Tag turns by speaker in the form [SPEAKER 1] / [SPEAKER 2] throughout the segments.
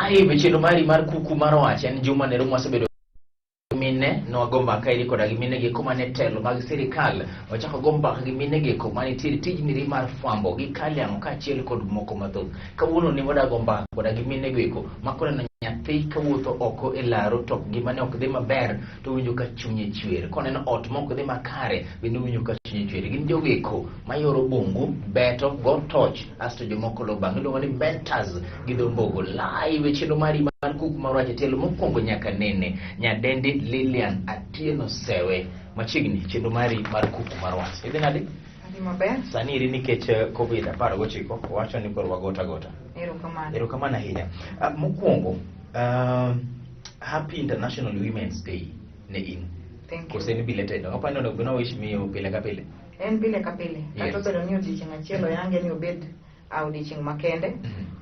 [SPEAKER 1] Live chenro mari mar kuku mar wach en juma nero mwasebedo mine nwago mbaka eri koda gi mine gi kuma ne telo mag sirikal wachako go mbaka gi mine gi kuma nitiere tijni mar fwambo gi kaliamo kaachiel kod moko mathoth. Kawuono ni wadago mbaka koda gi mine go eko ma koneno nyathi kawuotho oko e laro to ngimane ok dhi maber to owinjo ka chunye chwer. Koneno ot ma ok dhi makare bende owinjo ka chunye chwer. Gin jogo eko mayoro bungu, beto, go toch asto jomoko luwo bang'e. Iluongo ni mentors gi dho mbogo. Live e chenro mari mar kuku mar wach e tielo mokwongo nyaka nene nyadendi Lilian Atieno Sewe machiegni chenro mari mar kuku mar wach. Idhi nade?
[SPEAKER 2] Adhi maber.
[SPEAKER 1] Sani eri nikech Covid 19 wacho ni koro wagota gota.
[SPEAKER 2] Erokamano.
[SPEAKER 1] Erokamano ahinya. Mokwongo, Happy International Women's Day ne in.
[SPEAKER 2] Thank you.
[SPEAKER 1] Kose ni belated. Apani onego bed ni wish miyo pile ka pile.
[SPEAKER 2] En pile ka pile. Kata obedo ni odiochieng' achiel oyange ni obed odiochieng' makende,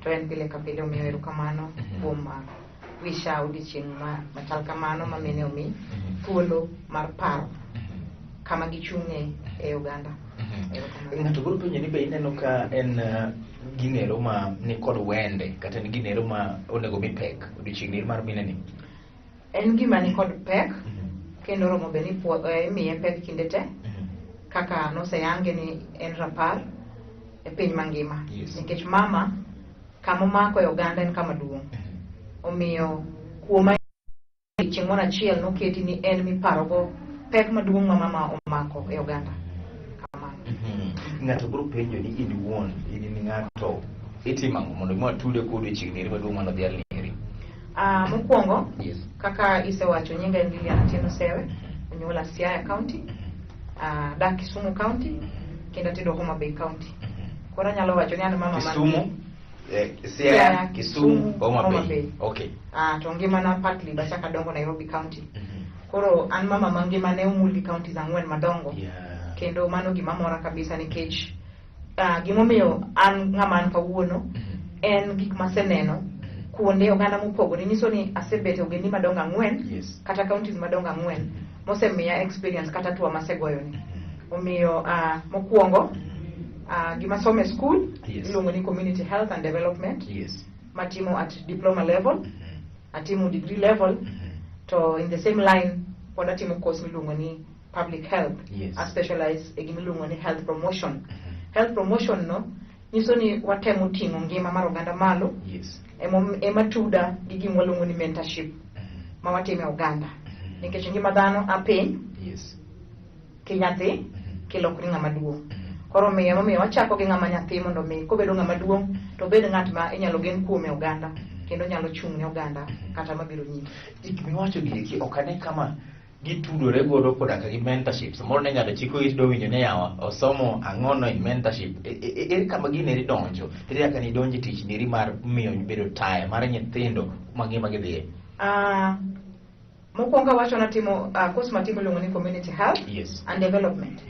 [SPEAKER 2] to en pile ka pile, omiyo erokamano kuom wisha odiochieng' machal kamano ma mine omi thuolo mar paro kama gichung'e e oganda. Erokamano.
[SPEAKER 1] Ng'ato biro penjo ni be ineno ka en ginero ma nikod wende kata en ginero ma onego mi pek odiochieng' ni mar mine ni.
[SPEAKER 2] En gima nikod pek kendo oromo bed ni imiye pek kinde te kaka noseyange ni en rapar e piny mangima. Nikech mama kama omako e oganda en kama duong'. Omiyo kuoma chieng' moro achiel noketi ni en miparogo pek maduong' ma mama omako e oganda. Kamano.
[SPEAKER 1] Ng'ato biro penjo ni in iwuon in in ng'ato itimo ang'o mondo mi watude kodu e chiegni eri maduong' mano odhial ni eri.
[SPEAKER 2] Mokwongo, kaka isewacho, nyinga en Lilian Atieno Sewe, onyuola Siaya County, dak Kisumu County, kendo atedo Homa Bay County. Koro anyalo wacho ni an mama man
[SPEAKER 1] Kisumu, Siaya, Kisumu, Homa
[SPEAKER 2] Homa
[SPEAKER 1] Bay.
[SPEAKER 2] Bay. To ngimana partly bachako adongo Nairobi County. Koro an mama ma ngimane omul gi counties 4 madongo. Kendo mano gima mora kabisa nikech gimomiyo an ng'ama an kawuono en gik maseneno kuonde oganda mopogore. Nyiso ni asebet e ogendni madongo 4 kata counties madongo 4 mosemiya experience kata tuwa masegoyoni. Omiyo mokwongo gima somo e school iluongo ni Community Health and Development. Matimo at diploma level, atimo degree level, to in the same line pod atimo course miluongo ni public health. A specialize e gima iluongo ni health promotion. Health promotion no nyiso ni watemo ting'o ngima mar oganda malo. Ema tuda gi gima waluongo ni mentorship ma watimo e oganda. Nikech ngima dhano a piny kinyathi kilokri ng'ama duong'. Koro omiyo emomiyo wachako gi ng'ama nyathi mondo mi kobedo ng'ama duong' to obed ng'at ma inyalo gen kuome oganda kendo nyalo chung' ne oganda kata mabiro nyime.
[SPEAKER 1] Gik miwacho gi eki ok ane kama gitudore godo koda ka gi mentorship. Samoro ne ng'ato chiko it do winjo ni yawa osomo ang'ono in mentorship. Ere kama gini eri donjo? Ere kaka ni donjo e tich neri mar miyo bedo taya mar nyithindo ma ngima gidhiye?
[SPEAKER 2] Mokwongo awacho natimo course matimo iluongo ni Community Health and Development.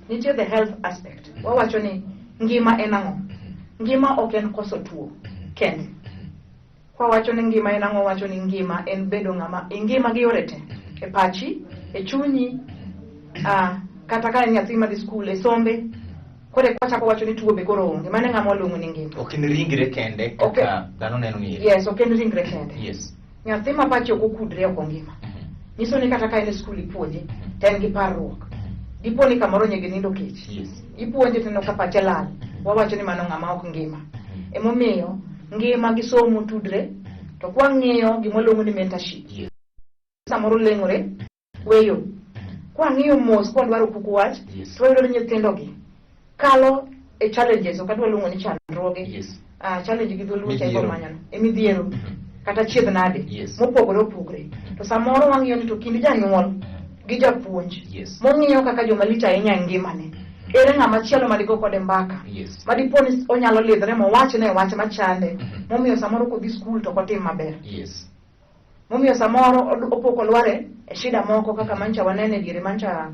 [SPEAKER 2] Nitie the health aspect. Wawacho ni ngima en ang'o? Ngima ok en koso tuo kende. Kwa wacho ni ngima en ang'o, wacho ni ngima en bedo ng'ama ingima gi yore te. E pachi, e chunyi, kata ka en nyathi madhi skul, e sombe. Koro e kwachako wacho ni tuo be koro onge. Mano e ng'ama waluongo ni ngima.
[SPEAKER 1] Ok en ringre kende kaka dhano neno ni.
[SPEAKER 2] Yes, ok en ringre kende. Nyathi ma pache ok okudre ok ongima. Nyiso ni kata ka en e skul ipuonje, to en gi parruok. Dipo ni kamoro nyege nindo kech. Ipuonje to ineno ka pache lal. Wawacho ni mano ng'ama ok ngima. Emomiyo ngima gi somo tudre, to kwang'iyo gima waluongo ni mentorship. Samoro leng'ore, weyo. Kwang'iyo mos kwadwaro kuku wach, to wayudo ni nyithindogi kalo e challenges, ok adwa luongo ni chandruoge. Challenge gi dholuo cha
[SPEAKER 1] Midhiero.
[SPEAKER 2] manyano. E midhiero. Kata chiedh nade. Mopogore opogore. To samoro wang'iyo ni to kind janyuol gi japuonj. Mong'iyo kaka joma lich ahinya e ngimane. Ere ng'ama chielo madigo kode mbaka. Ma dipo ni onyalo lidhre mowachne wach machande. Momiyo samoro kodhi skul to ok otim maber. Momiyo samoro opo kolware e shida moko kaka mancha wanene diere mancha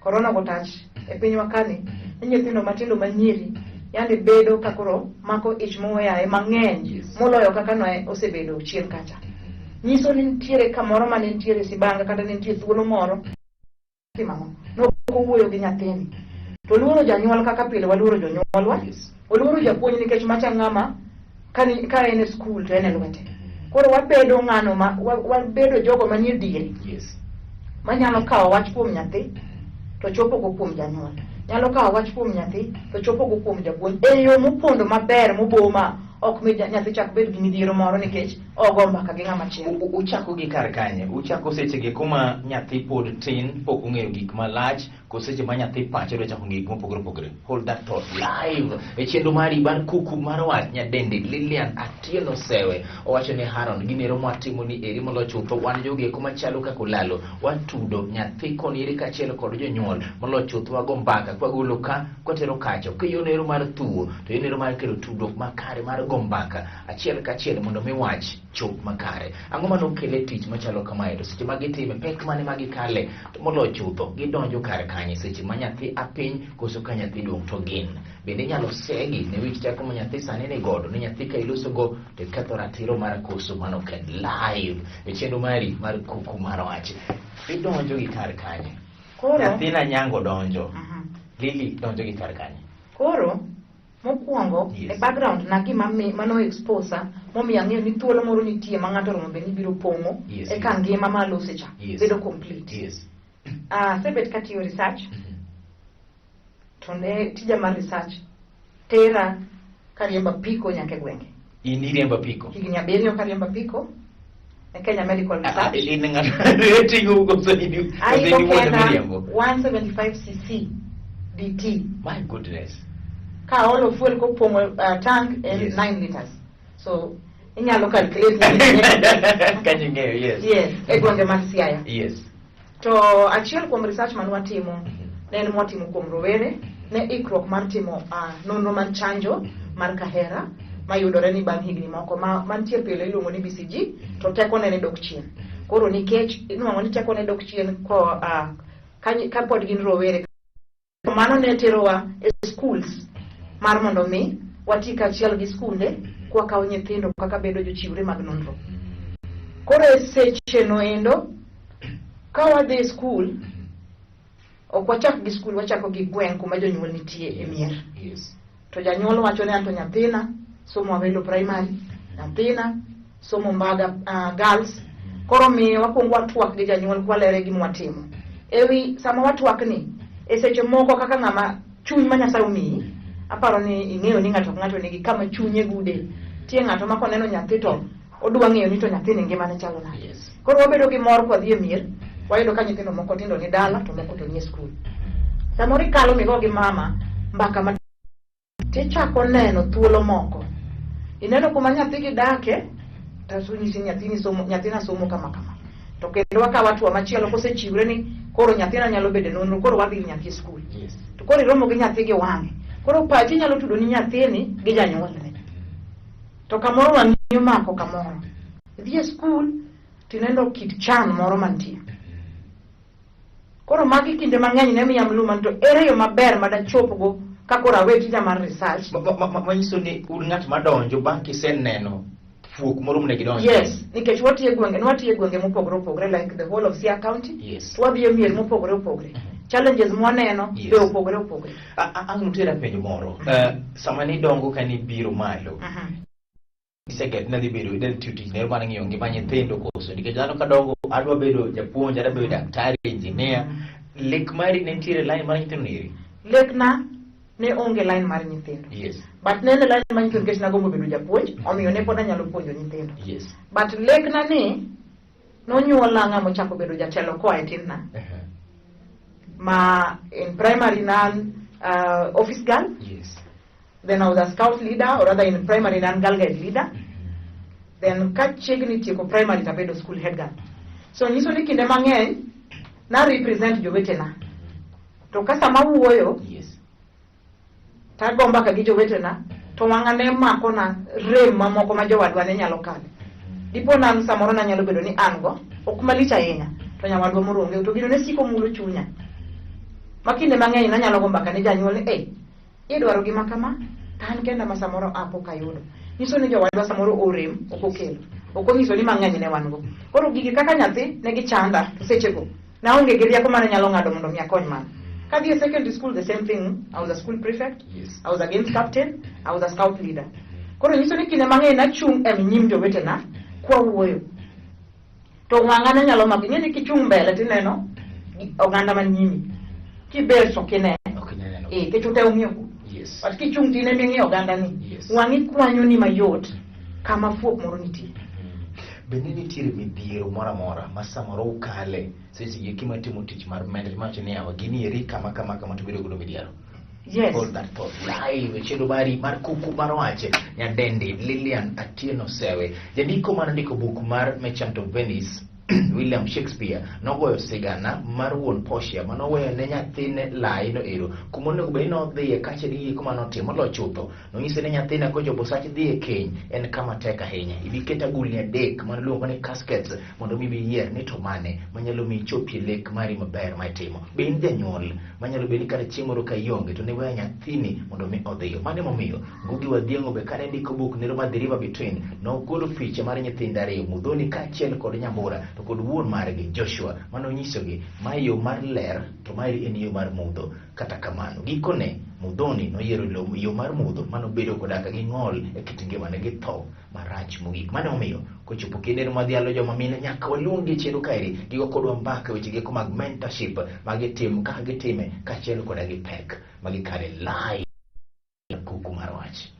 [SPEAKER 2] corona go touch e pinywa kani. Ni nyithindo matindo manyiri yande bedo ka koro mako ich moyaye mang'eny moloyo kaka ne osebedo chien kacha. Nyiso ni nitiere kamoro mane nitiere sibanga kata ne nitie thuolo moro timo ang'o? Ne ok owuoyo gi nyathini. To luoro janyuol kaka pile waluoro jonyuolwa. Oluoro japuonj nikech macha ng'ama ka en e skul to en e lwete. Koro wabedo ng'ano ma wabedo jogo manie diere. Manyalo kawo wach kuom nyathi to chopo go kuom janyuol. Nyalo kawo wach kuom nyathi to chopo go kuom japuonj e yo mopondo maber moboma ok mi nyathi chak bed gi midhiero moro nikech ogo mbaka gi ng'ama chielo.
[SPEAKER 1] Uchako gi kar kanye? Uchako seche gi kuma nyathi pod tin, pok ong'eyo gik malach, koso seche ma nyathi pache dwa chako ng'eyo gik mopogore opogore. Hold that thought live e chenro mari mar kuku mar wach. Nyadendi Lilian Atieno Sewe owacho ni Haron ginero mwatimo ni eri molo chutho wan jogi eko machalo kaka Olalo watudo nyathi koni eri kaachiel kod jonyuol molo chutho wago mbaka kwagolo ka kwatero kacho ka yo nero mar thuo to yo nero mar kelo tudruok makare mar go mbaka achiel kachiel mondo mi wach chop makare. Ang'o mane okele tich machalo kamae to seche ma gitime pek mane ma gikale to moloyo chutho gidonjo kar kanye seche ma nyathi a piny koso ka nyathi duong' to gin bende inyalo segi ne wich teko ma nyathi sani ni godo ni nyathi ka iloso go to iketho ratiro mar koso mano ok en live e chenro mari mar kuku mar wach. Idonjo gi kar kanye?
[SPEAKER 2] Koro
[SPEAKER 1] nyathina nyango donjo. Lily donjo gi kar kanye?
[SPEAKER 2] Koro mokwongo e background na gima mano expose momiyo ang'eyo ni thuolo moro nitie ma ng'ato oromo bed ni biro pong'o eka ngima ma alose cha bedo complete. Asebet katiyo research to ne tija mar research tera kariembo apiko nyaka e gwenge.
[SPEAKER 1] In iriembo apiko?
[SPEAKER 2] Higni 7 kariembo apiko e Kenya Medical Research.
[SPEAKER 1] In ng'ato ting'o koso in
[SPEAKER 2] Aiko kenda 175cc DT.
[SPEAKER 1] My goodness.
[SPEAKER 2] Ka olo fuel kopong'o tank en 9 liters. So inyalo calculate
[SPEAKER 1] kanyo ing'eyo, yes.
[SPEAKER 2] Yes, e gwenge mag Siaya. To achiel kuom research mane watimo ne en mwatimo kuom rowere ne ikruok mar timo nonro mar chanjo mar kahera mayudore ni bang' higni moko mantie pile iluongo ni BCG to tekone ne dok chien. Koro nikech inuang'o ni tekone dok chien ka pod gin rowere, mano ne terowa e schools mar mondo mi wati kaachiel gi skunde kwakawo nyithindo kaka bedo jochiwre mag nonro. Koro e seche no endo ka wadhi e skul ok wachak gi skul, wachako gi gweng' kuma jonyuol nitie e mier. To janyuol wacho ni anto nyathina somo Awelo Primary, nyathina somo Mbaga Girls. Koro miyo wakwongo watwak gi janyuol kwalere gima watimo. Ewi sama watwak ni e seche moko kaka ng'ama chuny ma Nyasaye omiyi, aparo ni ing'eyo ni ng'ato ka ng'ato nigi kama chunye gude. Nitie ng'ato ma koneno nyathi to odwa ng'eyo ni to nyathini ngimane chalo nade. Koro wabedo gi mor kwadhi e mier, wayudo ka nyithindo moko tindo ni dala to moko to ni e skul. Samoro ikalo migo gi mama mbaka ma tichako neno thuolo moko. Ineno kuma nyathi gi dake, to onyisi nyathini somo, nyathina somo kama kama. To kendo wakawo hatua machielo kosechiwre ni koro nyathina nyalo bedo e nonro, koro wadhi gi nyathi e skul. To koro iromo gi nyathi gi wang'e. Koro pachi nyalo tudo ni nyathini gi janyuolne. To kamoro wang'i omako kamoro. Idhi e skul tineno kit chan moro mantie. Koro magi kinde mang'eny ne miya mluma to ere yo maber madachopgo ka koro awe tija mar research.
[SPEAKER 1] Manyiso ni un ng'at madonjo bang' kiseneno fuok moro monego idonje.
[SPEAKER 2] Yes, nikech watiyo e gwenge, nwatiyo e gwenge mopogore opogore like the whole of Siaya County. To wadhi e mier mopogore opogore. Challenges mwaneno be opogore opogore.
[SPEAKER 1] Ang' notera penjo moro. Sama nidongo ka nibiro malo, iseget nadhi bedo idhi tiyo tich nero mar ng'iyo ngima nyithindo koso nikech dhano kadongo adwa bedo japuonj, adwa bedo daktari, engineer. Lek mari ne nitiere line mar nyithindo neri?
[SPEAKER 2] Lekna ne onge line mar nyithindo. But ne en line mar nyithindo nikech nagombo bedo japuonj, omiyo ne pod anyalo puonjo nyithindo. But lekna ni nonyuola ng'ama ochako bedo jatelo koa e tinna. Ma in primary nan office girl. Then I was a scout leader, or rather in primary nan girl guide leader. Then ka chiegni tieko primary tabedo school head girl. So nyiso ni kinde mang'eny na represent jowetena. To ka sama wuoyo, tago mbaka gi jowetena, to wang'a ne mako na rem mamoko ma jowadwa ne nyalo kale. Dipo na an samoro nanyalo bedo ni an go, ok malich ahinya, to nyawadwa moro onge, to gino ne siko mulo chunya. Ma kinde mang'eny nanyalo go mbaka ne janyuol ni, "Ei, idwaro gima kama, to an kenda ma samoro apok ayudo." Nyiso ni jowadwa samoro orem, ok okelo. Ok onyiso ni mang'eny ne wan go. Koro gigi kaka nyathi ne gichanda sechego. Naonge gi rieko mane nyalo ng'ado mondo mi akony mano. Kadhi e secondary school, the same thing. I was a school prefect, I was a games captain, I was a scout leader. Koro nyiso ni kinde mang'eny nachung' e nyim jowetena Kwawuoyo to wang'a ne nyalo mako. Ing'e ni kichung' mbele tineno oganda man nyimi, kibet to ok ine.
[SPEAKER 1] Ok inyal neno.
[SPEAKER 2] Eh, nikech ute ung'iyo ku. But kichung' tine ming'iyo oganda ni, wang'i kwanyo ni mayot kama fuok moro nitie.
[SPEAKER 1] Bende nitiere midhiero moro amora ma samoro ukale seche gi eki matimo tich mar mentor iwacho ni yawa gini eri kama kama kama to bedo godo midhiero?
[SPEAKER 2] Yes.
[SPEAKER 1] Hold that thought live e chenro mari mar kuku mar wach. Nyadendi Lilian Atieno Sewe, jandiko mane ondiko buk mar Merchant of Venice, William Shakespeare nogoyo sigana mar wuon Portia manoweyo ne nyathine lai no ero kuma onego bed ni nodhiye kaachiel gi gik manotimo moloyo chutho. Nonyise ni nyathina kochopo sach dhi e keny en kama tek ahinya. Ibi ket agulni adek mano iluongo ni caskets mondo mi iyier ni to mane manyalo miyi ichopie lek mari maber ma itimo. Be in janyuol manyalo bedo ni kata chieng' moro ka ionge to niweyo nyathini mondo mi odhiyo. Mano emomiyo Ngugi wa Thiong'o be kane ndiko buk nero mar The River Between nogolo picha mar nyithindo ariyo, Muthoni kaachiel kod Nyambura to kod wuon margi Joshua, mane onyisogi mae yo mar ler to maeri en yo mar mudho. Kata kamano, gikone Muthoni noyiero yo mar mudho mane obedo koda ka gi ng'ol e kit ngimane gi tho marach mogik. Mano emomiyo kochopo kinde no madhialo joma mine nyaka waluong gi chenro kaeri gigo kodwa mbaka weche geko mag mentorship ma gitimo kaka gitime kaachiel koda gi pek ma gikale live kuku mar wach.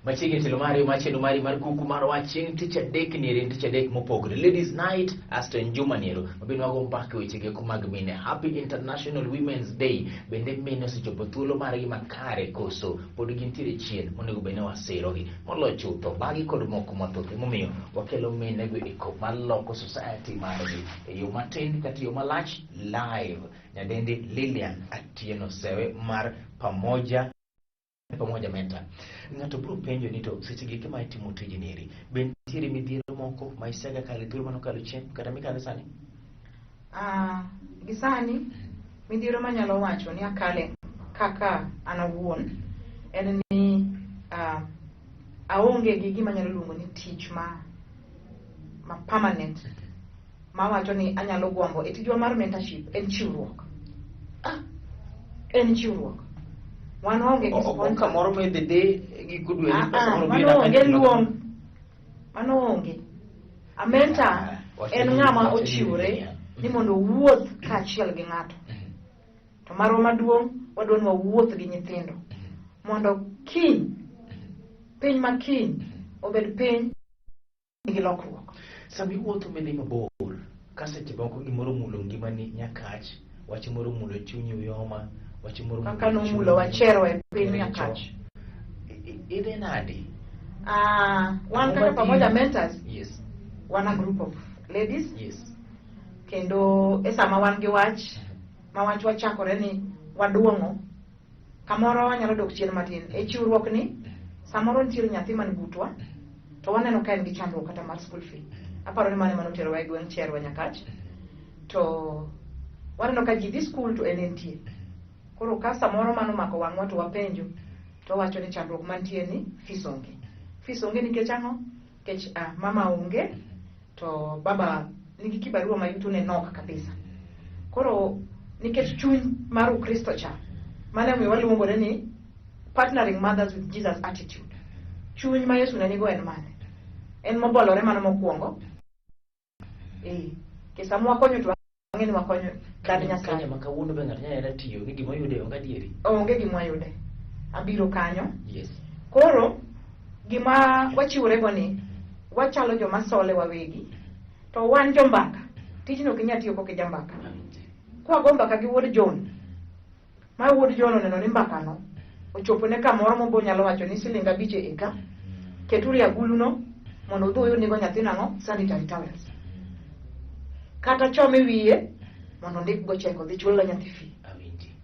[SPEAKER 1] Machiegni telo mari ma chenro mari mar kuku mar wach chieng' tich adek nieri en tich adek mopogore Ladies Night asto en juma niero mabende wago mbaka weche geko mag mine. Happy International Women's Day. Bende mine osechopo thuolo margi makare koso pod gintiere chien monego bed ni wasirogi moloyo chutho magi kod moko mathoth emomiyo wakelo mine go eko maloko society margi e yo matin kata e yo malach live. Nyadendi Lilian Atieno Sewe mar Pamoja Pamoja Mentor. Ng'ato biro penjo ni to seche gi eki ma itimo tijni eri, be nitiere midhiero moko ma isega kalo e thuolo mane okalo chien kata mikale sani?
[SPEAKER 2] Gi sani midhiero manyalo wacho ni akale kaka an awuon en ni aonge gi gima anyalo luongo ni tich ma permanent mawacho ni anyalo gombo e tijwa mar mentorship en chiwruok. En chiwruok. Wan waonge gi sponsor.
[SPEAKER 1] Kamoro midhi di giko dwe ni pesa moro
[SPEAKER 2] biro. Mano onge luong. Mano onge. A mentor en ng'ama ochiwore ni mondo owuoth kaachiel gi ng'ato. To marwa maduong' wadwa ni wawuoth gi nyithindo mondo kiny, piny ma kiny obed piny nigi lokruok.
[SPEAKER 1] Sama iwuotho midhi mabor, ka seche moko gimoro omulo ngimani Nyakach, wach moro omulo chunyi Uyoma, wach moro omulo
[SPEAKER 2] Kaka nomulo Wachero e piny Nyakach.
[SPEAKER 1] Idhi nade?
[SPEAKER 2] Wan kaka Pamoja Mentors,
[SPEAKER 1] Yes.
[SPEAKER 2] wan a group of ladies.
[SPEAKER 1] Yes.
[SPEAKER 2] Kendo e sama wan gi wach, ma wach wachakore ni waduong'o, kamoro wanyalo dok chien matin. E chiwruok ni, samoro nitiere nyathi man butwa, to waneno ka en gi chandruok kata mar school fee. Aparo ni mano ema noterowa e gweng' Cherwa Nyakach. To waneno ka ji dhi school to en entie. Koro ka samoro mano omako wang'wa to wapenjo, to owacho ni chandruok mantie ni fees onge. Fees onge nikech ang'o? Nikech mama onge, to baba nigi kibarua ma yuto ne nok kabisa. Koro nikech chuny mar Ukristo cha, mano emomiyo waluongore ni partnering mothers with Jesus attitude. Chuny ma Yesu ne nigo en mane? En mobolore mano mokwongo. Ke sama wakonyo to wang'e ni wakonyo dad Nyasaye.
[SPEAKER 1] Kenya ma kawuono be ng'ato nyalo tiyo ni gima oyude onge adieri.
[SPEAKER 2] Onge gima wayude. Abiro kanyo.
[SPEAKER 1] Yes.
[SPEAKER 2] Koro gima wachiworego ni wachalo joma sole wawegi. To wan jombaka. Tijno ok inyal tiyo kok ijambaka. Kwago mbaka gi wuod John, ma wuod John oneno ni mbakano ochopo ne kamoro mobo nyalo wacho ni siling 5 e ka, keturu e aguluno mondo udhi uyud nigo nyathi nang'o sanitary towels. Kata chome wiye mondo ondik go check odhi chul ne nyathi fee.
[SPEAKER 1] Awinji.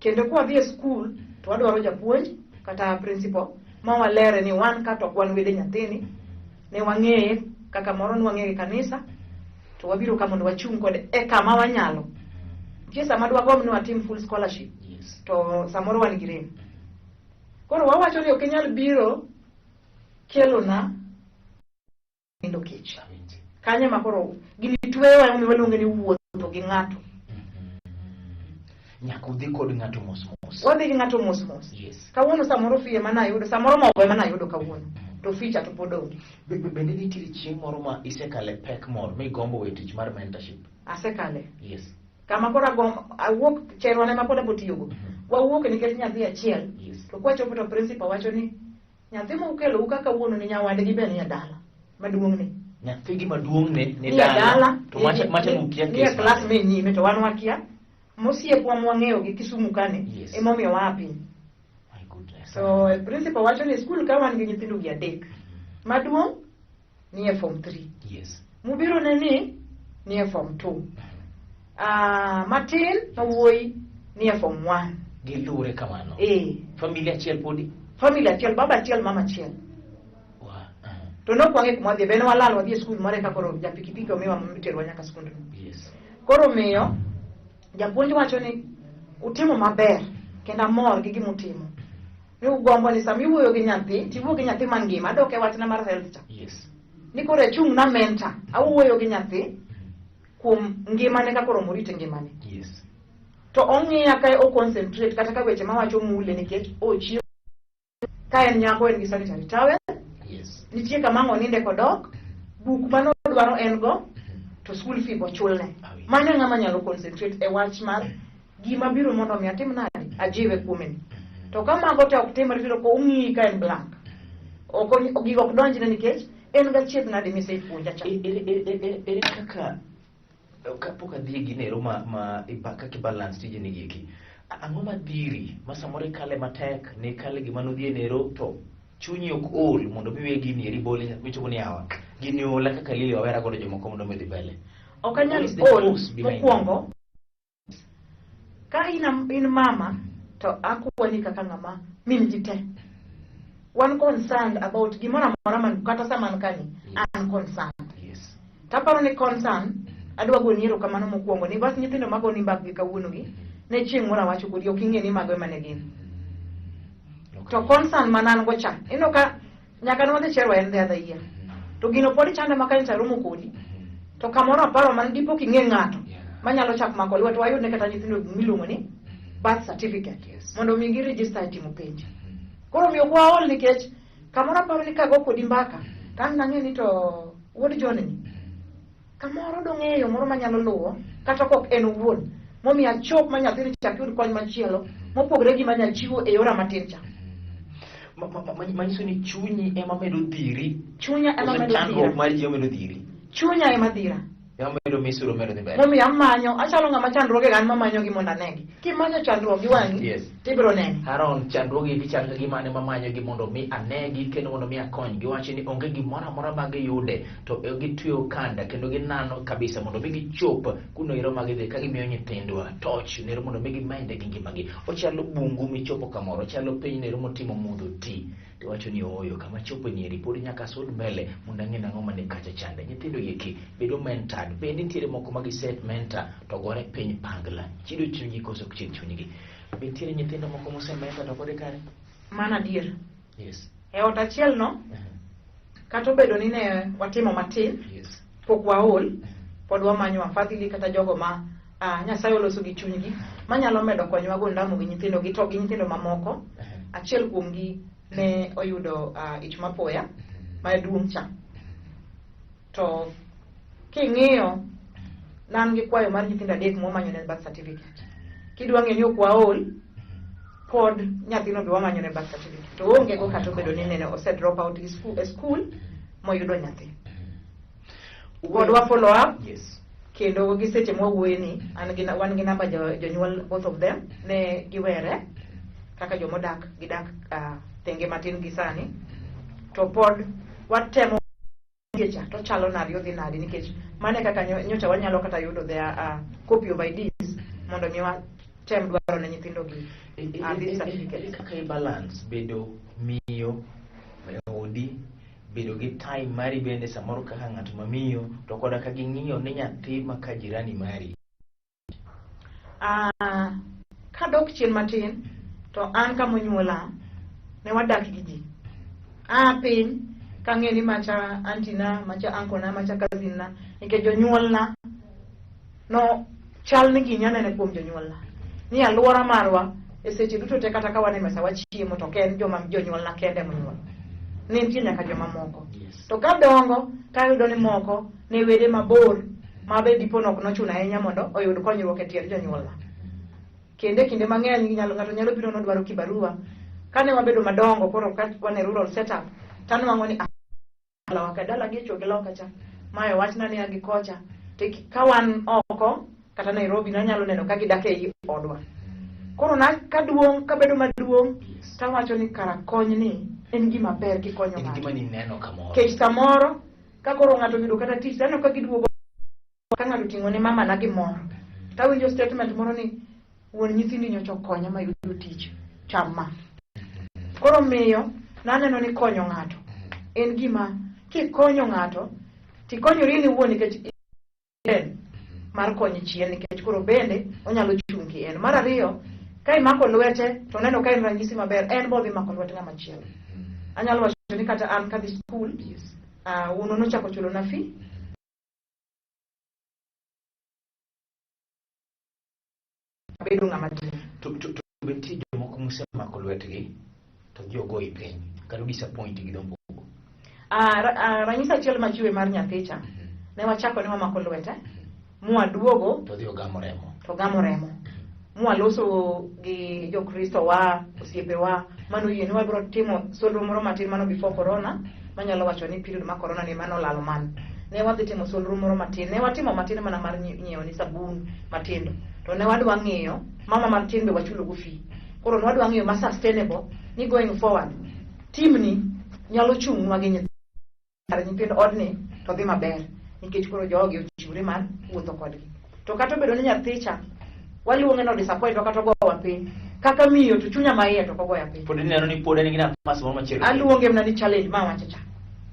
[SPEAKER 2] Kendo kwa dhi e skul to wadwaro japuonj kata principal ma walere ni wan ka to ok wan wede nyathini, ne wang'eye kaka moro ne wang'eye e kanisa to wabiro ka mondo wachung' kode e kama wanyalo. Nitie sama dwagomb ni watim full scholarship
[SPEAKER 1] Yes.
[SPEAKER 2] to samoro wan gi rem. Koro wawacho ni ok inyal biro kelona nindo kech.
[SPEAKER 1] Awinji.
[SPEAKER 2] Kanyo ema koro gini tweyowa emomiyo waluonge ni wuotho gi ng'ato.
[SPEAKER 1] Nyaka udhi kod ng'ato mos mos.
[SPEAKER 2] Wadhi gi ng'ato mos mos.
[SPEAKER 1] Yes.
[SPEAKER 2] Kawuono samoro fee ema nayudo, samoro mogo ema nayudo kawuono, to fee cha to pod onge.
[SPEAKER 1] Bende nitiere chieng' moro ma isekale pek moro migombo weyo tich mar mentorship?
[SPEAKER 2] Asekale.
[SPEAKER 1] Yes.
[SPEAKER 2] Kama koro agombo, awuok cherwa ema pod abo tiyogo. Wawuok nikech nyathi achiel.
[SPEAKER 1] Yes.
[SPEAKER 2] To kwachopo to principal wacho ni nyathi ma ukelou ka kawuono ni nyawadgi be nie dala maduong'ne.
[SPEAKER 1] Nyathigi maduong'ne ni
[SPEAKER 2] Nie dala.
[SPEAKER 1] To macha ukia
[SPEAKER 2] nie
[SPEAKER 1] kes
[SPEAKER 2] klas
[SPEAKER 1] mane?
[SPEAKER 2] me nyime to wan wakia. Mosiepwa mwang'eyo gi Kisumu kani
[SPEAKER 1] Yes.
[SPEAKER 2] emomiyo waa piny.
[SPEAKER 1] My goodness.
[SPEAKER 2] So principal wacho ni skul ka wan gi nyithindo gi 3. Maduong' nie form 3.
[SPEAKER 1] Yes.
[SPEAKER 2] Mubiro ne ni nie form 2. Matin ma wuoyi nie form 1.
[SPEAKER 1] Giluwre kamano.
[SPEAKER 2] Eh.
[SPEAKER 1] Familia achiel podi?
[SPEAKER 2] Familia achiel, baba achiel, mama achiel.
[SPEAKER 1] Wa.
[SPEAKER 2] To nok wang'e kuma wadhi, be ne walal wadhi e skul moro eka koro ja pikipiki omiwa miterwa nyaka skundno.
[SPEAKER 1] Yes.
[SPEAKER 2] Koro miyo japuonj wacho ni utimo maber kendo amor gi gimutimo. Ni ugombo ni sama iwuoyo gi nyathi, tiwuo gi nyathi mangima, adok e wachna mar health cha.
[SPEAKER 1] Yes.
[SPEAKER 2] Ni koro achung' na mentor, awuoyo gi nyathi kuom ngimane kaka oromo rite ngimane.
[SPEAKER 1] Yes.
[SPEAKER 2] To ong'iya ka o concentrate kata ka weche mawacho mule nikech ochiemo ka en nyako en gi sanitary towel,
[SPEAKER 1] Yes.
[SPEAKER 2] nitie kama ang' oninde kodok, buk manodwaro en go, to school fee bochulne.
[SPEAKER 1] Awinjo.
[SPEAKER 2] Mano e ng'ama nyalo concentrate e wach mar gima biro mondo mi atim nade, ajiwe kuome ni. To ka mago te ok timre tiyudo ka ong'iyi ka en blank. Ok gigo ok donjne nikech en gachiedh nade misepuonja cha.
[SPEAKER 1] Ere kaka kapok adhi e ginero ma kaka i balance tijeni gi eki, ang'o madhiri ma samoro ikale matek ne ikale gima nodhi e nero to chunyi ok ol mondo mi we gini eri bole michopo ni yawa gini ola kaka Lily wawera godo jomoko mondo mi odhi mbele.
[SPEAKER 2] Ok anyal
[SPEAKER 1] What is the
[SPEAKER 2] ol
[SPEAKER 1] force behind
[SPEAKER 2] mokwongo. Ka in mama to akwani kaka ng'ama min ji te. Wan concerned about gimoro amora man kata sama an kani an concerned.
[SPEAKER 1] Yes.
[SPEAKER 2] Taparo ni concern adwa goni erokamano mokwongo ni bas nyithindo magoni mbakgi kawuono gi ne chieng' moro awacho kodi ok ing'e ni mago ema ne gin.
[SPEAKER 1] Okay.
[SPEAKER 2] To concern man an go cha ineno ka nyaka ne wadhi Cherwa en the other year. To gino pod chanda ma kanyo aromo kodi. To kamoro aparo man dipo king'e ng'ato manyalo chak mako lwet wayud ne kata nyithindo miluongo ni birth certificate
[SPEAKER 1] Yes.
[SPEAKER 2] mondo mi gi register e timo penj. Koro omiyo ok waol nikech kamoro aparo ni kago kodi mbaka to an nang'e ni to wuod John ni kamoro dong'eyo moro manyalo luwo kata kok en owuon momiyo achop ma nyathini chak yud kony machielo mopogre gi manya chiwo e yora matin cha.
[SPEAKER 1] Manyiso ni chunyi ema medo dhiri.
[SPEAKER 2] Chunya ema
[SPEAKER 1] Koso
[SPEAKER 2] medo
[SPEAKER 1] chandruok
[SPEAKER 2] dhira.
[SPEAKER 1] mar ji ema medo dhiri.
[SPEAKER 2] Chunya ema dhira.
[SPEAKER 1] Ema medo misuro medo dhi mbele.
[SPEAKER 2] Momiyo amanyo, achalo ng'ama chandruoge an mamanyogi mondo anegi. Kimanyo chandruok gi wang'i,
[SPEAKER 1] Yes.
[SPEAKER 2] tibiro nene.
[SPEAKER 1] Haron chandruoge gi chal ka gima an ema manyogi mondo mi anegi kendo mondo mi akonygi. Giwacho ni onge gimoro amora ma giyude to gitweyo okanda kendo ginano kabisa mondo mi gichop kuno ero ma gidhi ka gimiyo nyithindwa toch nero mondo mi gimende gi ngimagi. Ochalo bungu michopo kamoro, ochalo piny nero motimo mudho ti. Tiwacho ni ooyo kama chopo nieri pod nyaka sud mbele mondo ang'e nang'o mane kacha chande. Nyithindo gi bedo mentored. Bende nitiere moko ma giset mentor to gore piny pangla. Chido chunygi koso ok chid chunygi. Be nitiere nyithindo moko mose mentor to kod kare?
[SPEAKER 2] Mano adier.
[SPEAKER 1] Yes.
[SPEAKER 2] E ot achiel no, Kata obedo ni ne watimo matin, pok waol, pod wamanyo wafadhili kata jogo ma Nyasaye oloso gi chunygi manyalo medo konyowa go ndamo gi nyithindo gi to gi nyithindo mamoko. Achiel kuomgi ne oyudo ich mapoya maduong' cha. To king'iyo nan gi kwayo mar nyithindo adek mwamanyo ne birth certificate. Kidwa ng'e ni ok waol, pod nyathino be wamanyo ne birth certificate. To oonge go kata obedo ni nene ose drop out gi school, e school moyudo nyathi. Pod wa follow up. Kendo gi seche mwawuoye ni an gi wan gi namba jonyuol both of them ne giwere kaka jomodak gidak thenge matin gi sani to pod watemo cha to chalo nadi odhi nadi nikech mane kaka nyocha wanyalo kata yudo their copy of IDs mondo mi watem dwaro ne nyithindo gi birth certificate.
[SPEAKER 1] Kaka i balance bedo miyo e odi, bedo gi time mari bende samoro kaka ng'at mamiyo to koda ka ging'iyo ni nyathi ma ka jirani mari.
[SPEAKER 2] Kadok chien matin to an kamonyuola ne wadak gi ji. Piny kang'e ni macha auntie na, macha uncle na, macha cousin na, nikech jonyuolna no chal ni gini anene kuom jonyuolna. Ni alwora marwa e seche duto te kata ka wan e mesa wachiemo to ok en joma jonyuolna kende monyuol. Ne nitie nyaka joma moko. To kadongo tayudo ni moko ne wede mabor ma be dipo nok nochuno ahinya mondo oyud konyruok e tiend jonyuolna. Kendo e kinde mang'eny ng'ato nyalo biro nodwaro kibarua. Kane wabedo madongo koro ka wan e rural setup tanwang'o ni dalawa ka dala gi choke loka cha mae wachna ni agi kocha to ka wan oko kata Nairobi nanyalo neno ka gidak ei odwa. Koro na kaduong' kabedo maduong' tawacho ni kara kony ni en gima ber kikonyo
[SPEAKER 1] ng'ato. En gima nineno kamoro.
[SPEAKER 2] Kech samoro ka koro ng'ato oyudo kata tich taneno ka giduogo ka ng'ato oting'o ne mama na gimoro. Tawinjo statement moro ni wuon nyithindi nyocha okonya mayudo tich cham ma. Koro miyo naneno ni konyo ng'ato en gima kikonyo ng'ato tikonyori in iwuon nikech en mar konyo chien nikech koro bende onyalo chung' ki en. Mar ariyo, ka imako lwete to neno ka en ranyisi maber, en bo dhi mako lwet ng'ama chielo. Anyalo wacho ni kata an kadhi skul, wuonwa nochako chulona fee. Abedo ng'ama tin.
[SPEAKER 1] To be nitie jomoko mosemako lwetgi to dhi ogoyi piny kata disappoint gi dho mbugu.
[SPEAKER 2] Ranyisi achiel machiwe mar nyathicha, ne wachako ni wamako lwete, mwaduogo
[SPEAKER 1] to dhi ogamo remo.
[SPEAKER 2] To gamo remo. Mwaloso gi jokristo wa, osiepewa, mano yie ni wabiro timo solro moro matin mano before corona, manyalo wacho ni period ma corona ni mano olal man. Ne wadhi timo solro moro matin, ne watimo matin mana mar nyiewo ni sabun matindo. To ne wadwa ng'iyo, mama matin be wachulo go fee. Koro ne wadwa ng'iyo ma sustainable ni going forward. Team ni nyalo chung'nwa gi nyithind odni to dhi maber nikech koro jogi ochiwre mar wuotho kodgi. To kata obedo ni nyathicha waluonge no disappoint kata ogowa piny, kaka miyo to chunya maiye to ok ogoya piny.
[SPEAKER 1] Pod ineno ni pod en gi nafas moro machielo.
[SPEAKER 2] Aluonge mana ni challenge ma wacho cha.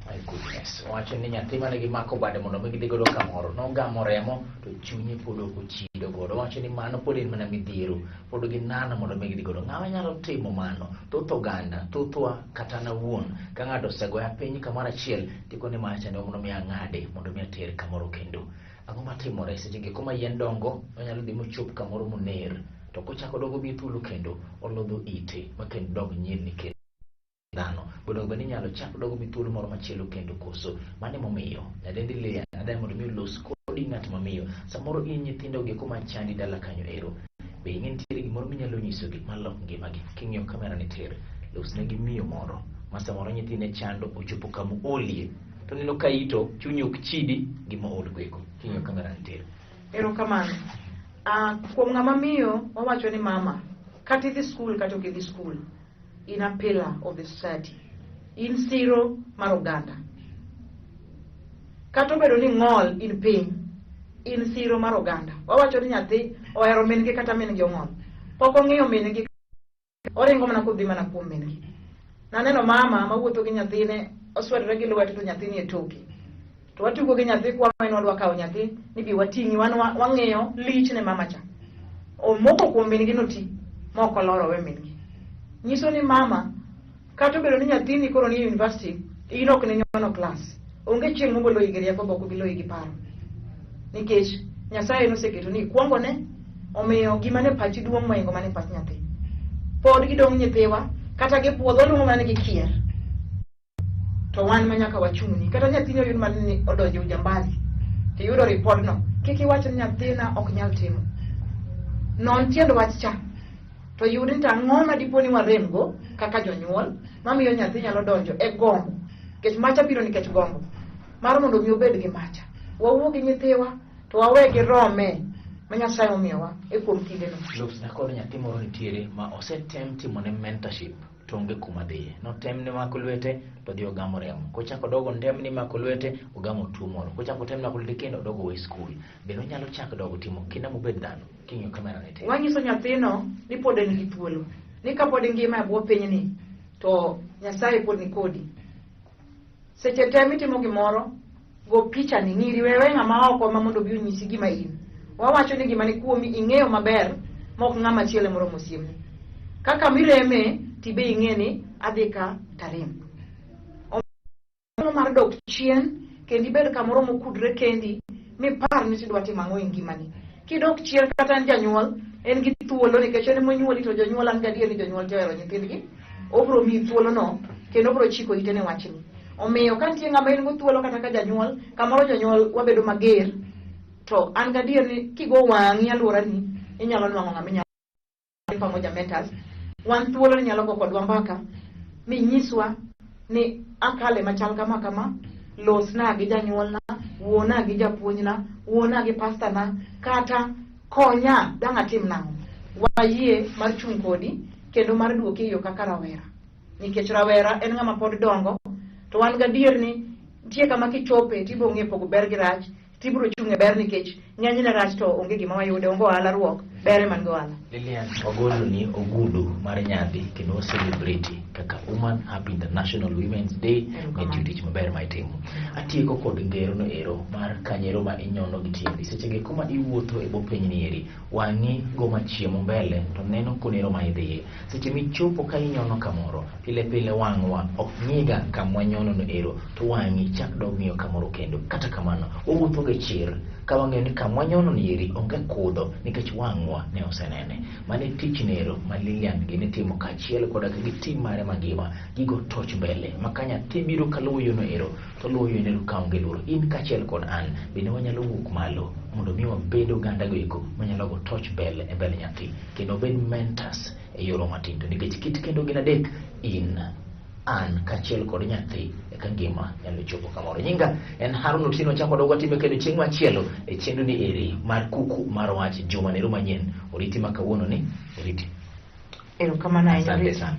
[SPEAKER 1] My goodness. Wacho ni nyathi mane gimako bade mondo mi gidhi godo kamoro nogamo remo to chunye pod ok ochido godo. Wacho ni mano pod en mana midhiero, pod ginano mondo mi gidhi godo. Ng'ama nyalo timo mano? Thoth oganda, thothwa kata an awuon, ka ng'ato osegoya piny kamoro achiel, tikone macha ni mondo mi ang'ade mondo mi ater kamoro kendo. Ang'o matimore seche gi kuma yien dongo, onyalo dhi mochop kamoro moner, to kochako dogo bi thuolo kendo olodho ite ma kendo dog nyien nikech dhano bonego bed ni inyalo chak dogo mi thuolo moro machielo kendo koso. Mano emomiyo nyadendi Leah adwa mondo mi olos kodi ng'at mamiyo. Samoro in nyithindo gi kuma chandi dala kanyo ero, be ing'e nitiere gimoro minyalo nyisogi malok ngimagi? King'iyo kamera ni tir, losnegi miyo moro ma samoro nyithinde chando ochopo kama olie to neno ka ito chunyi ok chidi gima ool goeko. King'iyo kamera ni tir.
[SPEAKER 2] Erokamano. Kuom ng'ama miyo wawacho ni mama, kata idhi skul kata ok idhi skul, in a pillar of the society. In siro mar oganda. Kata obedo ni ng'ol in piny, in siro mar oganda. Wawacho ni nyathi ohero min gi kata min gi ong'ol. Pok ong'iyo min gi, oringo mana kodhi mana kuom min gi. Naneno mama mawuotho gi nyathine, oswedore gi lwete to nyathini e toke. To watugo gi nyathi kwa en wadwa kawo nyathi ni bi wating'i wan wang'iyo lich ne mama cha. Omoko kuom min gi noti ma ok oloro we min gi. Nyiso ni mama kata obedo ni nyathini koro ni e university, In ok ne nyono klas. Onge chieng' moboloyi gi rieko bok obiloyi gi paro. Nikech Nyasaye noseketo ni ikuongo ne, omiyo gima ne pachi duong' mohingo mane pach nyathi. Pod gidong' nyithiwa, kata gibuodho waluongo mana ni gikier. To wan ma nyaka wachung'ni. Kata nyathini oyud mana ni odonjo e ujambazi, tiyudo ripodno, kik iwach ni nyathina ok nyal timo. Non tiend wach cha. To yud ni to ang'o ma dipo ni waremgo kaka jonyuol mamiyo nyathi nyalo donjo e gombo. Nikech macha biro nikech gombo. Mar mondo mi obed gi macha. Wawuo gi nyithiwa to wawe girome ma Nyasaye omiyowa e kuom kindeno.
[SPEAKER 1] Losna kod nyathi moro nitiere ma osetem timone mentorship to onge kuma dhiye. Notem ne mako lwete to dhi ogamo remo. Kochako dogo ndem ni mako lwete ogamo tuo moro. Kochako tem mako lwete kendo odogo we skul. Bende onyalo chako dogo timo kinda mobed dhano king'iyo kamera ne tin.
[SPEAKER 2] Wanyiso nyathino ni pod en gi thuolo. Ni kapod ingima e bwo pinyni to Nyasaye pod ni kodi. Seche te mitimo gimoro, go picha ni ng'iri wewe ng'ama oko ma mondo obi onyisi gima in. Wawacho ni gima ni kuomi ing'eyo maber ma ok ng'ama chielo moromo siemni. Kaka mireme tibe ing'e ni adhi ka tarem. Omiyo mar dok chien kendo ibed kamoro mokudre kendi mipar ni tidwa timo ang'o e ngimani. Kidok chien kata en janyuol, en gi thuolo nikech en emonyuoli to jonyuol an gadier ni jonyuol te ohero nyithindgi. Obro miyi thuolono kendo obro chiko ite ne wachni. Omiyo ka nitie ng'ama in go thuolo kata ka janyuol, kamoro jonyuol wabedo mager, to an gadier ni kigo wang'i alworani, inyalo nwang'o ng'ama inyalo Pamoja Mentors. Wan thuolo ni nyalo go kodwa mbaka minyiswa ni akale machal kama kama, losna gi janyuolna, wuona gi japuonjna, wuona gi pastana, kata konya dang' atim nang'o. Wayie mar chung' kodi kendo mar duoki e yo kaka rawera. Nikech rawera en ng'ama pod dongo, to wan gadier ni nitie kama kichope tibiro ng'e pogo ber gi rach, tibiro chung' e ber nikech ng'enyne rach to onge gima wayude, onge ohala ruok, ber ema nigi ohala.
[SPEAKER 1] Lilian, wagoloni ogudu mar nyadhi kendo wa celebrate kaka Woman Happy International Women's Day ne tiyo tich maber ma itimo. Atieko kod ngero no ero mar kanyero ma inyono gi tiendi. Seche gi kuma iwuotho e bwo piny ni eri, wang'i go machiemo mbele to neno kunero ma idhiye. Seche michopo ka inyono kamoro, pile pile wang'wa ok ng'iga kamwa nyono no ero, to wang'i chak dog ng'iyo kamoro kendo. Kata kamano, wawuotho gi chir ka wang'eyo ni kamwa nyono ni eri onge kudho nikech wang'wa ne osenene. Mano e tich nero ma Lilian gini timo kaachiel koda ka gi tim mare mangima. Gigo toch mbele ma ka nyathi biro kaluwo yono ero, to luwo yono ero kaonge luoro. In kaachiel kod an bende wanyalo wuok malo mondo mi wabed oganda go eko manyalo go toch mbele e mbele nyathi kendo wabed mentors e yoro matin. To nikech kit kendo gin adek, in, an kaachiel kod nyathi eka ngima nyalo chopo kamoro. Nyinga en Harun Otieno, chako dog watime kendo chieng' machielo e chenro ni eri mar kuku mar wach juma nero manyien. Oriti ma kawuono ni oriti.
[SPEAKER 2] Erokamano ahinya.
[SPEAKER 1] Asante sana.